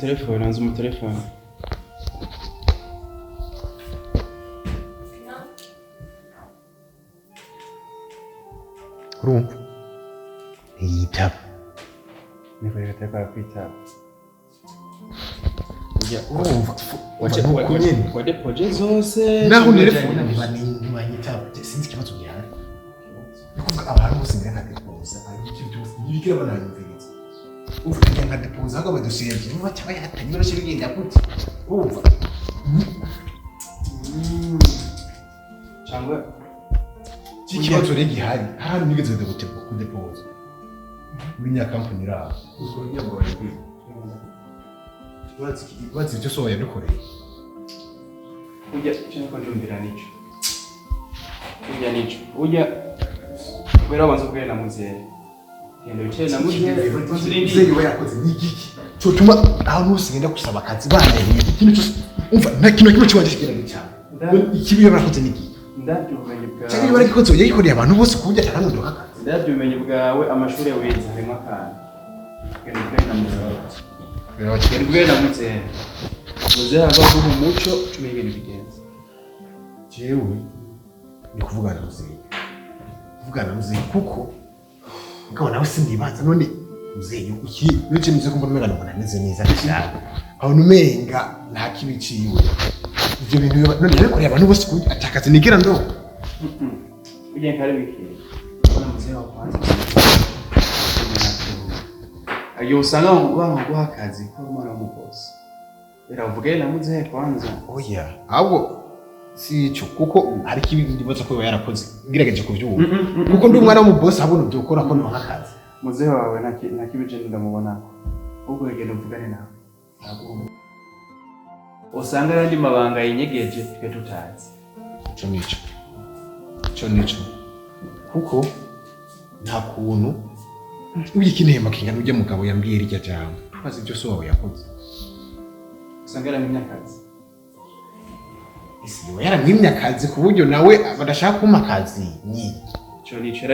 Umutelefone, hanze umutelefone. Urumva ntiyitaba. Niko reka ariko arakwitaba. Urumva nuko nyene Wadepoje zose. Naho nerefona ntibanyitaba, sinzi ikibazo gihari. Ni kuvuga abantu bose ngira nka depoza ibyo byose ntibigera bananyumviriza. Urumva ngira nka depoza ahubwo amadosiye yanjye niba cyaba yatanye urashye bigenda gute? Urumva. Cyangwa ikibazo rero gihari, hari ahantu nigeze kudepoza muri nyakampani iri aho. Bazi ibyo sohoye yadukoreye. Ujya cyangwa ndumvira nico. Ujya nico. Ujya wera wanza kubwira na muzehe. Genda wicare na muzehe. Muzehe we yakoze ni igiki cyotuma ahantu hose ngenda gusaba akazi bandahiye ikintu cyose? Umva, nta kintu na kimwe kiwanje kigira cyane. Ikibi barakoze ni igiki? Ndabyo ubumenyi bwawe. Cyangwa niba baragikoze yagikoreye abantu bose ku buryo ataranduka akazi. Ndabyo ubumenyi bwawe, amashuri wize harimo akantu. Genda ubwire na muzehe. Genda ubwire na muzehe. Muzehe ava guha umuco cumi y'ibintu bigenza. Jewe ni kuvugana na muzehe, kuvugana na muzehe, kuko mugabo nawe sindibanza. None muzehe iki nico nizo ko mbona umenga umuntu ameze neza cyane, aho umenga nta kibi ciwe ivyo bintu none yabikoreye abantu bose ku buryo atakazi nigera ndonka. Ujya kare wikeye. Mbona muzehe wa kwanza. Ayo usanga banga guha akazi ko umwana w'umubosi. Rero uvuge na muzehe kwanza. Oya, ahubwo si ico, kuko hari ikibi ndibaza ko yoba yarakoze ngerageje kuvyumva, kuko ndi umwana w'umubosi, ahubwo byokora ko ndonka akazi. Muzehe wawe nta kibi je ndamubonako. Ahubwo genda uvugane nawe. Naguha. Usanga ayandi mabanga yinyegeje twe tutazi. Ico nico, ico nico, kuko nta kuntu urya ikintu kingana urya mugabo yambwiye rirya jambo twazi ibyo so wawe yakoze. Usanga yaramwimye akazi. Ese yoba yaramwimye akazi ku buryo nawe badashaka kumpa akazi ni Ico nico,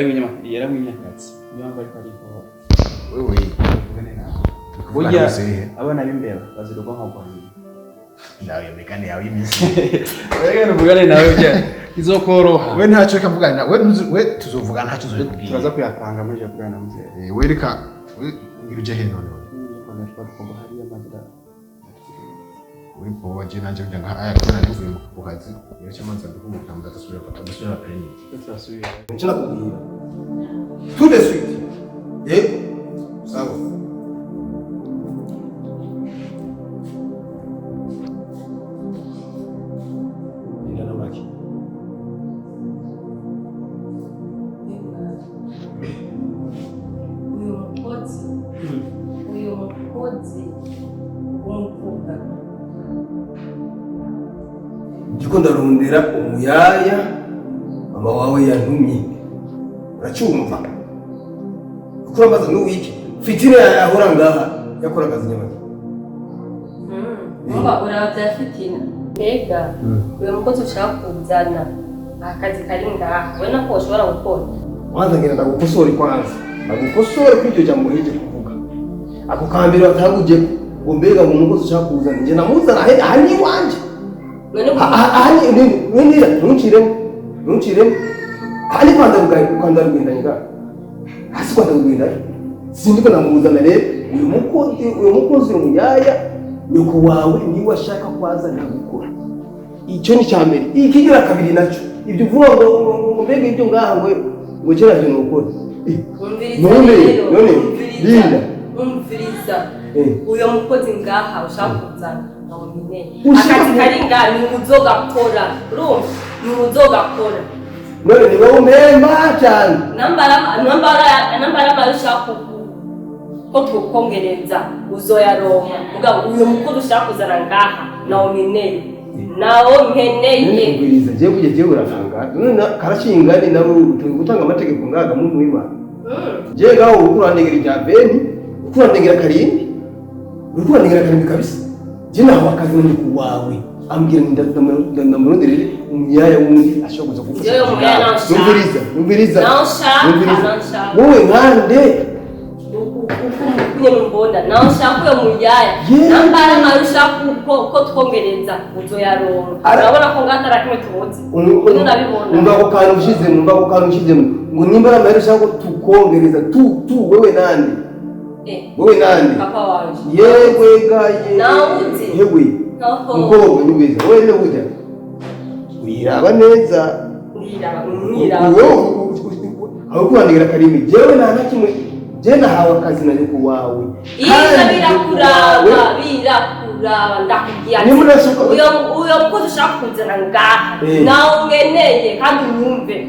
yaramwimye akazi. Niyo mpamvu ariko arikora. Wewe Uvugane nawe. burya Burya abana b'imbeba bazira ubwonko bwa nyina. Nawe mekane yawe y'iminsi. Reka uvugane nawe bya izokoroha. We ntacyo, reka mvugane nawe. We we tuzovugana, ntacyo uzobikubwira. Turaza kuyapanga muri je kuvugana na muzehe. Eh, we reka we ngira uje he none we? Uri powa, je nanje kugira ngo aya kubona nivuye mu kazi rero cyamanza nduhuka ndasubira ndasubira peni. Turasubira. Nicyo nakubwira tout de suite. Eh, sawa. Ila na maki. Uyu mukozi, uyu mukozi w'umukobwa. Ndiko ndarondera umuyaya mama wawe yantumye, uracyumva? Kuko uramaze n'uwiki fitine yahora ngaha yakora akazi nyamaki. Umva, uraba bya fitina. Mbega uyu mukozi ushaka kuzana, akazi kari ngaha ubona ko ushobora gukora? Kwanza ngira ndagukosore, kwanza ndagukosore kuri iryo jambo uhejeje kuvuga. Ako kambere watanguje ngo mbega ngo umukozi ushaka kuzana, njye namuzana aha ni iwanje. None Aha ni nini? Ntunciremo, ntunciremo. Aha ni kwanza rugaye, kwanza rugendanye ngaha hasi, kwanza rugendanye. Sindiko namuzana rero uyu mukozi, uyu mukozi, uyu muyaya nyoko wawe niwe ashaka kwaza ndagukora. Icyo ni icya mbere. Ikigira kabiri nacyo, ibyo uvuga ngo mbega ibyo ngaha ngo kera byo ni ukuri. Umviriza None, rero, none, umviriza, Linda. Umviriza. Uyo mukozi ngaha ushaka kuzana ngo mine Ushaka akazi kari ngaha ni uzogakora, urumva? Ni uzogakora. None ni wowe umpemba cyane? Nambara amara ushaka ko tukongereza uzoyaronka, mugabo uyo mukozi ushaka kuzana ngaha nawo nkeneye, nawo nkeneye. None umviriza, jewe kujya jewe urafanga none karashingani nawe utanga amategeko ngaga muntu w'Imana. Jewe ngaho uriko urandegera irya beni, uriko urandegera karimbi, uriko urandegera karimbi kabisa. Je naho akazi ni ku wawe ambwira ngo ndamuronderere umuyaya wundi ashobora kuza kugufasha. Jewe umuyaya nawe nshaka. Numviriza, numviriza. Nawe nshaka, Numviriza. nawe nshaka. Wowe nkande. Uko nyene umbona nawe ushaka uyo muyaya Yewe. nambara amahera ushaka ko twongereza uzoyaronka. Urabona ko ngaha atari kimwe tubuze. Ubu ndabibona. Umva ako kantu ushizemo, umva ako kantu ushizemo ngo nimba ari amahera ushaka ko tukongereza tu wewe nande? Eh, Wewe nande? Papa wanje. Yewe gaye. Nawe uzi. Yewe. Oho. Mukobwa, nyumviriza, wewe rero burya wiraba neza. Ndiraba mwiraba. Wowe aho kubandigira karimi, jewe nta na kimwe, jewe nahawe akazi na nyoko wawe. Iza. Kandi Birakuraba. wawe- Birakuraba, ndakubwiye ati Niba urashaka- uyo mukozi ushaka kuzana ngaha Eh. nawe ungeneye kandi unyumve.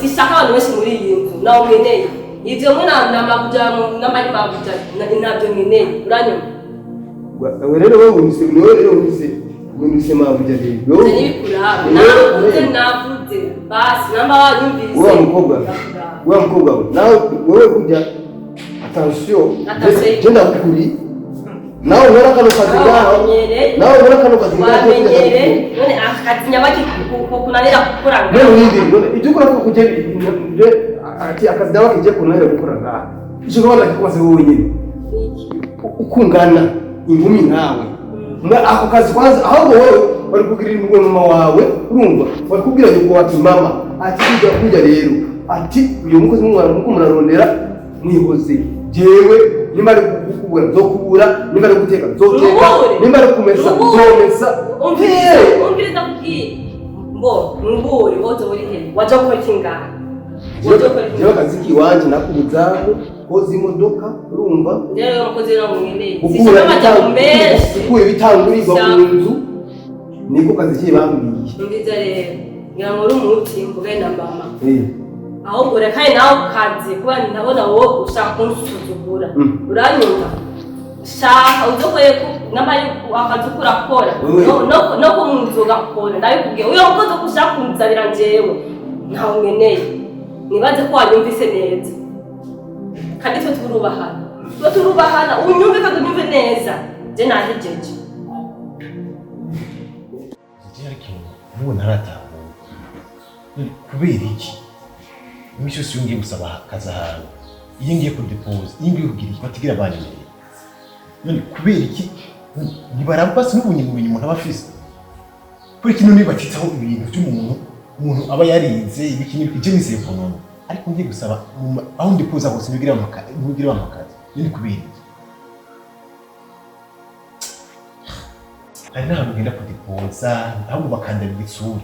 Sishaka abantu benshi muri iyi nzu, nawe ungeneye ivyo mwe na mabuja n'amari mabuja ntabyo nkeneye, uranyumva? Wewe rero, wewe unise, wewe rero unise, unise mabuja rero. Ivyo Wewe ntibikuraba. Wewe- Navuze, navuze basi, namba wanyumvise. Wewe mukobwa. Birakuraba. Wewe mukobwa we, nawe wewe burya attention. Attention. Je ndakukuri nawe ubona kano kazi ngaho. Wamenyereye. Nawe ubona kano kazi ngaho. Wamenyere none akazi nyabaki kunanira gukora None ngaha? windi none ibyo ukora ko kuje je ati akazi nawe kije kunanira gukora ngaha, icyo kubona kikubaze wowe nyine. Niki? Ukungana inkumi nkawe Mwa ako kazi kwanza, ahubwo wowe bari kugirira impuhwe mama wawe, urumva, bari kubwira nyoko ati mama, ati kujya kujya rero, ati uyu mukozi mwana muko murarondera mwihoze, jewe nimba ari gukubura nzokubura, nimba ari guteka nzoteka, Nkubure. nimba ari kumesa Nkubure. nzomesa. Umviriza. Hey! Umviriza kubwira mbo nguri wote uri he, waje gukora iki ngaha? Waje gukora iki Jewe ngaha? akazi kiwanje nakubuzamu koza imodoka, urumva? Rero umukozi nawe mweneye Gukura sishaka amajambo menshi. gukura ibitangurirwa Sishaka. mu nzu niko kazi kiye bambwiye. Umviriza rero, ngira ngo uri umuti mvugane na mama. Eh. Ahubwo reka nawe kazi kuba ndabona wowe ushaka kunsuzugura. Uranyumva? Shaka uzokoye namba akazi uko urakora. Wewe. No ku nzu ugakora, ndabikubwiye, uyo mukozi uko ushaka kunzanira njyewe ntawe nkeneye. Nibaze ko wanyumvise neza, kandi twe turubahana, twe turubahana, unyumve kandi unyumve neza, je nahejeje. Igihe ariko n'ubu ntaratahura. None kubera iki iminsi yose iyo ngiye gusaba akazi ahantu, iyo ngiye kudepoza, iyo ngiye kugira iki, batigira banyemereye? None kubera iki ntibaraba basi n'ubumenyi umuntu aba afise? Kubera iki none batitaho ibintu by'umuntu, umuntu aba yarize ibiki n'ibiki? Je nizeye ko none ariko ngiye gusaba aho ndepoza hose ntibigira bamakazi. None kubera iki? Hari n'ahantu ngenda kudepoza ahubwo bakandaba igitsure.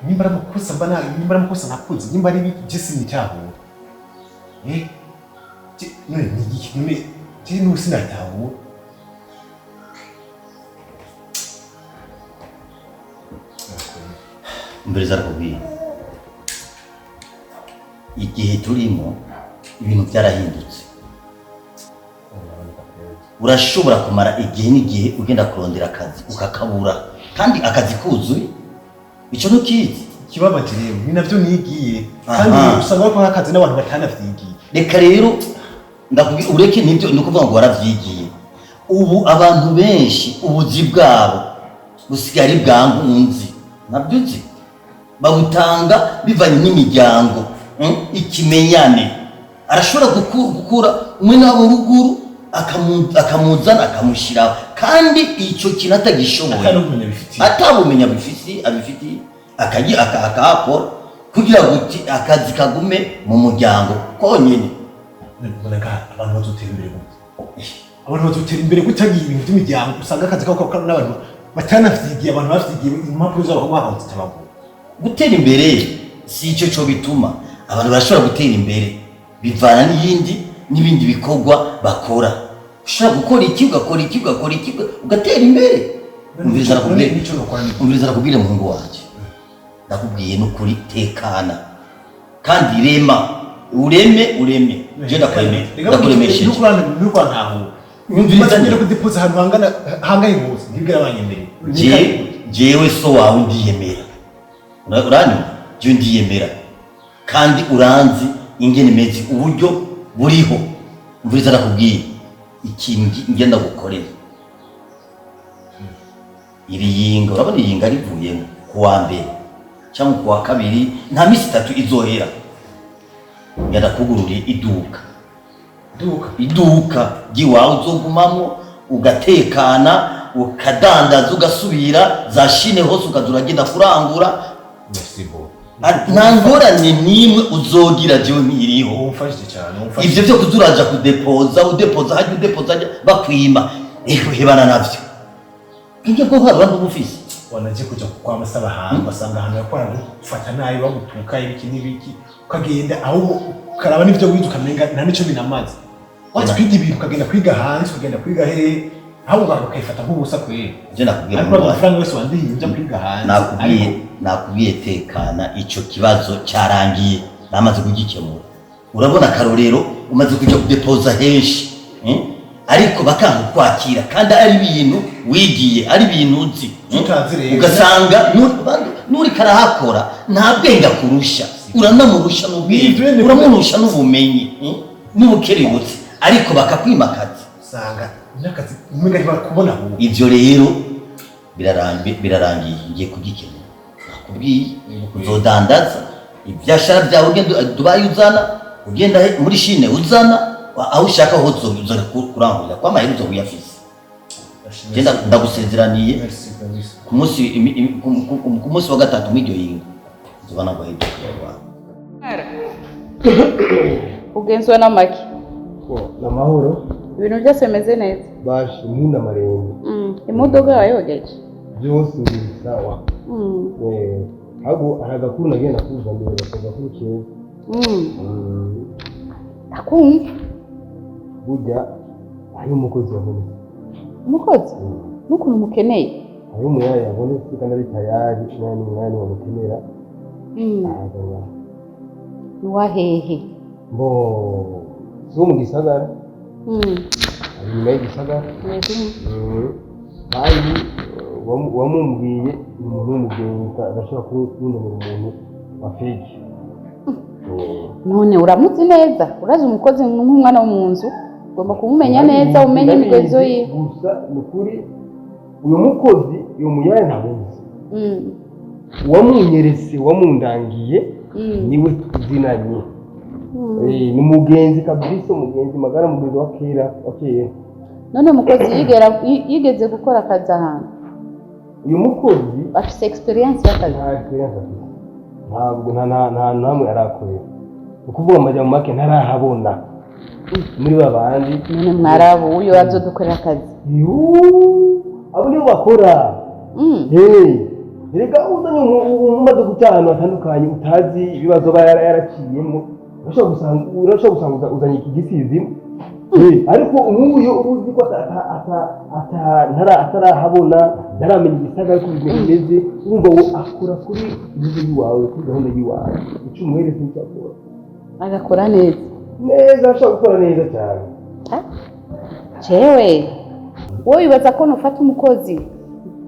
Nimba ari amakosa mba nimba ari amakosa nakoze, nimba ari ibiki, je sinicahura. Eh, none ni igiki none? Je n'ubu sinatahura. Umviriza, arakubwiye, igihe turimo ibintu byarahindutse. Urashobora kumara igihe n'igihe ugenda kurondera akazi ukakabura, kandi akazi kuzuye. Icyo ntukizi? Ikibabaje rero ni navyo nigiye kandi usanga bakora akazi n'abantu batanavyigiye. Reka rero ndakubwira, ureke nibyo, ni ukuvuga ngo waravyigiye. Ubu abantu benshi ubuzi bwabo busigaye ari bwa nkunzi, nabyo uzi, babutanga bivanye n'imiryango, Ikimenyane arashobora gukura umwe n'abo ruguru akamuzana akamushyiraho, kandi icyo kintu atagishoboye. Atanabumenyi abifitiye. Atabumenya abifitiye, akahakora kugira ngo akazi kagume mu muryango konyine. Mbona abantu bazotera imbere gute? Abantu bazotera imbere gute hagiye ibintu by'imiryango? Usanga akazi kabo kakora n'abantu batanavyigiye, abantu bavyigiye impapuro zabo bakazitabagura. Gutera imbere si icyo cyo bituma abantu barashobora gutera imbere, bivana n'iyindi n'ibindi bikorwa bakora. Ushobora gukora iki, ugakora iki, ugakora iki, ugatera imbere. Umviriza nakubwire. Nico nokora ni Umviriza nakubwire, muhungu wanjye, ndakubwiye n'ukuri, tekana kandi rema, ureme, ureme, je ndakuremesheje. Nukurantahura. Umviriza. Maze ngera kudepoza ahantu hangana hangaye hose ntibwira banyemereye. Jewe so wawe ndiyemera. Uranyumva? Jewe ndiyemera kandi uranzi ingene meze, uburyo buriho. Umviriza nakubwiye ikintu ngenda gukorera iri yinga. Urabona iyinga rivuyemo ku wa mbere cyangwa ku wa kabiri, nta minsi 3 izohera, ngenda kugurura iduka. Duka. Iduka ry'iwawe uzogumamo, ugatekana, ukadandaza, ugasubira za Chine hose, ukaza uragenda kurangura. Merci beaucoup. Nta ngorane n'imwe uzogira, jewe nkiriho. Umfashije cyane, umfashije. Ivyo vyo kuza uraja kudepoza, udepoza hajya, udepoza hajya, bakwima, hebana navyo. Ibyo bwo hari abantu bufise. Wanaje kuja kwa masaba ahantu, ugasanga ahantu yakora gufata nabi, bagutuka ibiki n'ibiki, ukagenda ahubwo ukaraba n'ivyo wize ukamenga nta nico binamaze. Waje kwiga ibintu, ukagenda kwiga hanze, ukagenda kwiga hehe, ahubwo ukayifata nk'ubusa kweri. Je nakubwiye, ariko muhungu wanjye. amafaranga yose wandihiye nja kwiga hanze. Nakubwiye, ariko nakubwiye tekana, ico kibazo cyarangiye, namaze kugikemura. Urabona akarorero, umaze kuja kudepoza henshi, Ariko bakanga kwakira kandi ari ibintu wigiye, ari ibintu uzi, Tutazi rero. Ugasanga n'uriko arahakora nta bwenge akurusha, uranamurusha n'ubwenge, Nivyo nyene. uramurusha n'ubumenyi, n'ubukerebutsi, ariko bakakwimakaza. Usanga n'akazi umenga ntibakubona ahubwo. Ivyo rero birarangiye, ngiye kugikemura. Nakubwiye, uzodandaza ibyashara byawe, ugenda Dubayi uzana, ugenda muri Chine uzana, aho ushaka hose uza kurangurira kwa mahera uzoba uyafise. Je ndagusezeraniye. Merci kabisa. Ku munsi ku munsi wa gatatu mw'iryo yinga nzoba naguhaye ibyo kurya. Ugenzwe n'amaki? Amahoro. Ibintu byose bimeze neza? Bashi muna marembe. Imodoka yawe yogeje? Byose biri sawa. Ahubwo hari agakuru nagenda kuzanira, agakuru keza. Akumva. Burya hariho umukozi yabonetse. Umukozi n'ukuntu mukeneye? Hariho umuyaya yabonetse kandi ari tayari umwanya n'umwanya bamukenera. Araza ngaha. Ni wahehe? Mbo si wo mu gisagara, ari inyuma y'igisagara. Kandi uwamumbwiye ni umuntu w'umugenzi, adashobora kubunamira umuntu wa fake. None uramuzi neza? Urazi umukozi nk'umwana wo mu nzu, ugomba kumumenya neza, umenye imigenzo yiwe. Gusa ni ukuri, uyu mukozi, uyu muyaya ntabwo nzi. Uwamunyerese, uwamundangiye, niwe tuzinanye. Ni umugenzi kabisa, umugenzi magara, umugenzi wa kera wa kera. None umukozi yigeze gukora akazi ahantu? Uyu mukozi afise experience y'akazi? Nta experience afite, ntabwo nta namwe arakorera. Ni ukuvuga amajyamo make ntarahabona muri ba bandi. None mwarabu uyo azodukorera akazi? Yuuu, abo nibo bakora. Hey, erega uzanye umaze guca ahantu hatandukanye, utazi ibibazo aba yaraciyemo, urashobora gusanga uzanye iki gisizimo. Hey, ariko nk'uyu uba uzi ko atarahabona, ntaramenya igisagara uko bimeze, urumva wo akora kuri nivo y'iwawe, kuri gahunda y'iwawe, icyo umuhereza nicyo akora. Agakora neza? Neza, ashobora gukora neza cyane. Jewe wowe wibaza ko nufata umukozi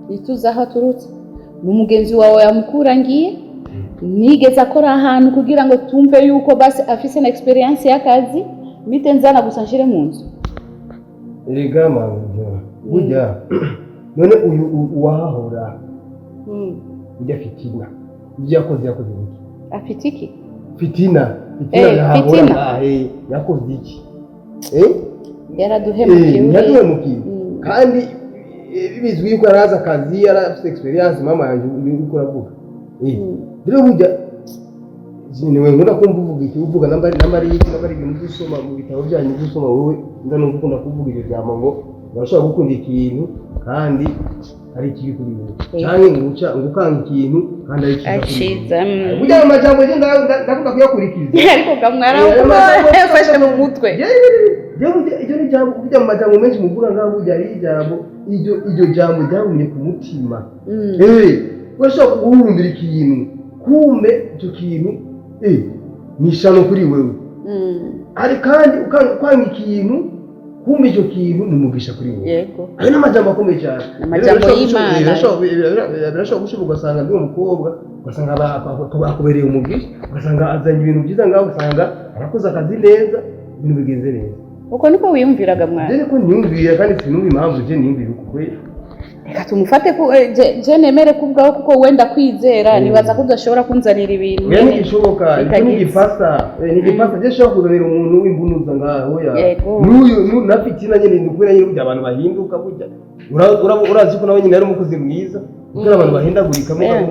ntituzi aho aturutse, ni umugenzi wawe yamukurangiye, nigeze akora ahantu kugira ngo tumve yuko basi afise na experience y'akazi, mite nzana gusa nshire mu nzu? Erega mabuja, burya none uyu uwahahora, ujya fitina, ibyo yakoze, yakoze iki? Afite iki? Fitina, fitina. Yahahora. Fitina. Ngahe yakoze iki? Eh. Yaraduhemukiye. Yaduhemukiye. Kandi bizwi yuko yari azi akazi, yari afite experience. Mama yanjye, uriko uravuga. Rero burya niwe nkunda kumva uvuga iki, uvuga namba ari iki, namba ari ibintu usoma mu bitabo byanyu, usoma wowe, nda numva ukunda kuvuga iryo jambo ngo urashobora gukunda ikintu kandi ari ikibi kuri wowe, canke ngo uca ngo ukanga ikintu kandi ari cyiza kuri wowe. Aciza. Burya ayo majambo je ndakunda kuyakurikiza. Ariko kamwara yafashe mu mutwe. Iryo ni ijambo burya mu majambo menshi muvuga ngaho, burya ari ijambo, iryo jambo ryagumye ku mutima. Urashobora guhurumbira ikintu, kumbe icyo kintu ni ishano kuri wewe. Ari kandi kwanga ikintu, kumbe icyo kintu ni umugisha kuri wewe. Ayo ni amajambo akomeye cyane. Ni amajambo y'Imana. Birashobora gushoboka ugasanga ndi umukobwa, ugasanga akubereye umugisha, ugasanga azanye ibintu byiza ngaho, ugasanga arakoze akazi neza, ibintu bigenze neza. Uko niko wiyumviraga mwana? Njye ko niyumvira, kandi sinumva impamvu je niyumvira uko kweli. Reka tumufate ku je nemere kubwaho kuko wenda kwizera, nibaza ko udashobora kunzanira ibintu Oya, ntigishoboka icyo. Bitagize. Ntigipasa, ntigipasa. Je shobora kuzanira umuntu w'imbunuza ngaho, oya. Yego. N'uyu na fitina nyene, ni ukuri nyene, burya abantu bahinduka. Burya urazi ko nawe nyine yari umukozi mwiza, kuko abantu bahindagurika mugabo.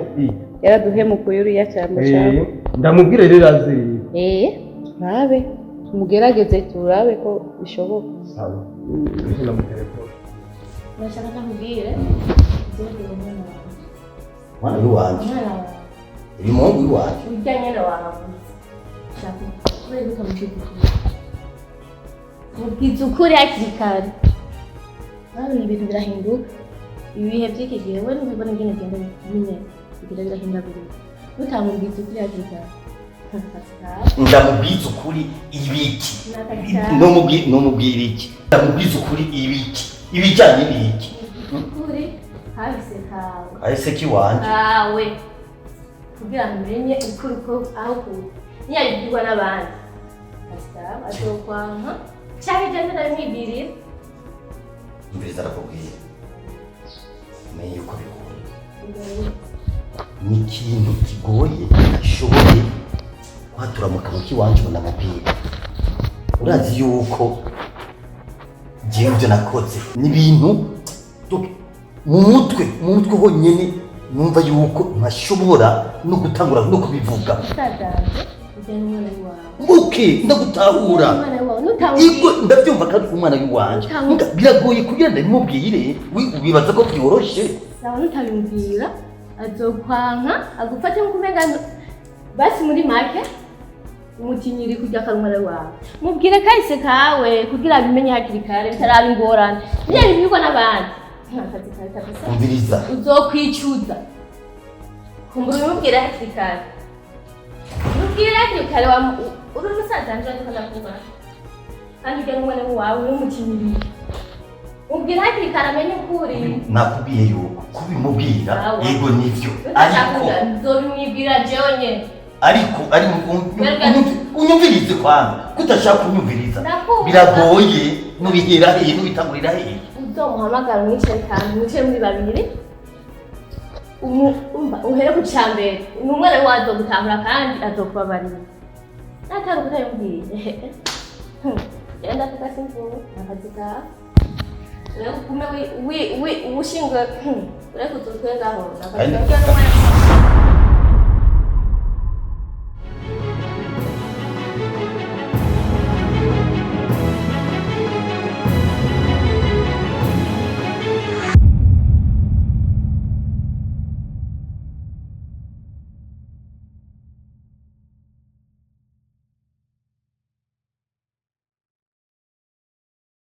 Yaraduhemukuye uriya cyane cyane. Ndamubwire rero aze rero. Turabe, tumugerageze, turabe ko bishoboka. Sawa, mbese ndamutelefone. Ndashaka ndakubwire ibyerekeye umwana wawe. Umwana w'iwanje? Umwana wawe. Uyu muhungu w'iwanje? Urya nyene wawe. Shaka kubera ko utamubwiza ukuri. Mubwiza ukuri hakiri kare. Urabona ibintu birahinduka. Ibihe by'iki gihe we ntubibona ingene bigenda bimeze, bigenda birahindagurika. Utamubwiza ukuri hakiri kare, akazi kawe. Ndamubwiza ukuri ibiki? Ni akazi kawe. Nomubwira iki? Ndamubwiza ukuri ibiki? Ibijyanye n'iki? Ukuri kahise kawe. Kahise k'iwanje? Kawe, kugira ngo umenye ukuri ko aho kuri niyabibwirwa n'abandi, akazi kawe, azokwanka canke jewe ndabimwibwirira. Umviriza, arakubwira umenye yuko bigoye, ni ikintu kigoye ashoboye kwatura mu kanwa k'iwanje ngo ndamubwire. Urazi yuko jewe ibyo nakoze ni ibintu donc mu mutwe honyine numva yuko ntashobora no gutangura no kubivuga. Musaza ujya n'umwana wawe. Okay, ndagutahura. Umwana wawe nutawubwira. Ego, ndabyumva, kandi umwana w'iwanje. Biragoye kugira ndabimubwire. Wibaza ko byoroshe? Sawa, nutabimubwira azokwanka, agufate nk'ukumenga basi muri make umutinyiri kurya akanwa wawe. Mubwire kahise kawe kugira abimenye hakiri kare bitaraba ingorane. Niyo bibwirwa n'abandi, akazi kawe kabisa. Umviriza. Uzokwicuza. Kumbura ubimubwire hakiri kare, umubwire hakiri kare. Uri umusaza wanje, ariko ndakuvuga kandi urya n'umwana wawe n'umutinyiri. Mubwire hakiri kare amenye ukuri. Nakubwiye yuko kubimubwira Sawa. Yego, nivyo, ariko Nzobimwibwira jewe nyene. Ariko ari unyumvirize kwanza, kudashaka kunyumviriza. Ndakumva. Biragoye, nubihera hehe, nubitangurira hehe? Uzomuhamagara, umwicare kandi mwicare muri babiri. Umva, uhere ku cambere. Ni umwana wawe, azogutahura kandi azokubabarira. Natari ukutayimubwiye, jewe ndavuga simvuwe, akazi kawe. Wewe ugume ushinzwe, ureke uzotwengaho, akazi kawe n'umwana.